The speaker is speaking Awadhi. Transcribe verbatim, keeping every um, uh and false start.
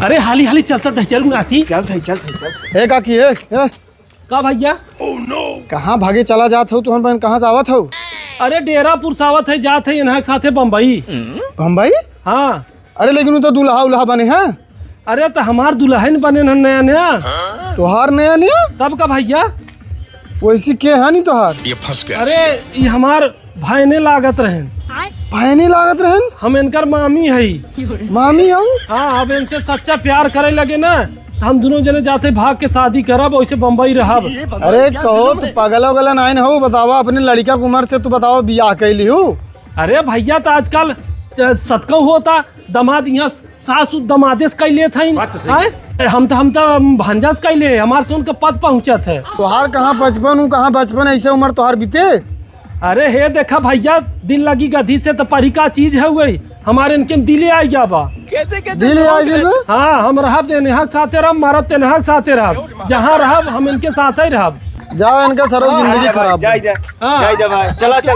अरे हाली हाली चलता दहिजरू नाती। चल थई, चल थई, चल थई। ए काकी, ए, ए। का भइया? कहाँ भागे चला जात हो तुहन बहन, कहाँ से आवत हो? अरे डेरापुर से आवत है, जात है इनहा के साथे बम्बई। बम्बई? हाँ। अरे लेकिन उ तो दुल्हा उल्हा बने हैं। अरे तो हमार दुल्हन बने हैं नया नया। तोहार नया नया? तब का भइया? वैसी के है नहीं तोहार? ये फंस गया। अरे ई हमार भाईने लागत रहन। भाईने लागत रहन? हम इनकर मामी हई। मामी हऊ? हाँ, अब इनसे सच्चा प्यार करे लगे ना, तो हम दुनों जने जाते भाग के शादी करब, वैसे बम्बई रहब। अरे कहो, तू पगला उगला नाइन हो, बतावा, अपने लड़िका के उमर से तू बतावा, बियाह कैली हो? अरे भइया, तो आजकल च-, सतकऊ होता, दमाद यहाँ सासु दमादे से कैले थईन। बात तो सही। हैं? हम तो, हम तो भंजा से कैले, हमार से उनका पद पहुँचत है। तोहार कहाँ बचपन, उ कहाँ बचपन, ऐसे उमर तोहार बीते? अरे हे देखा भइया, दिल लगी गधी से तो परी का चीज है वही, हमारे इनके में दिले आई गया बा। कैसे, कैसे दिले आई गया बा? हाँ, हम रहब तेनहा के साथे रहब, मरब तेनहा के साथे रहब, जहाँ रहब हम इनके साथे ही रहब। जाओ इनका सरो हाँ। जिंदगी खराब। जाई दे, हाँ। जाई दे भाई, चला चल।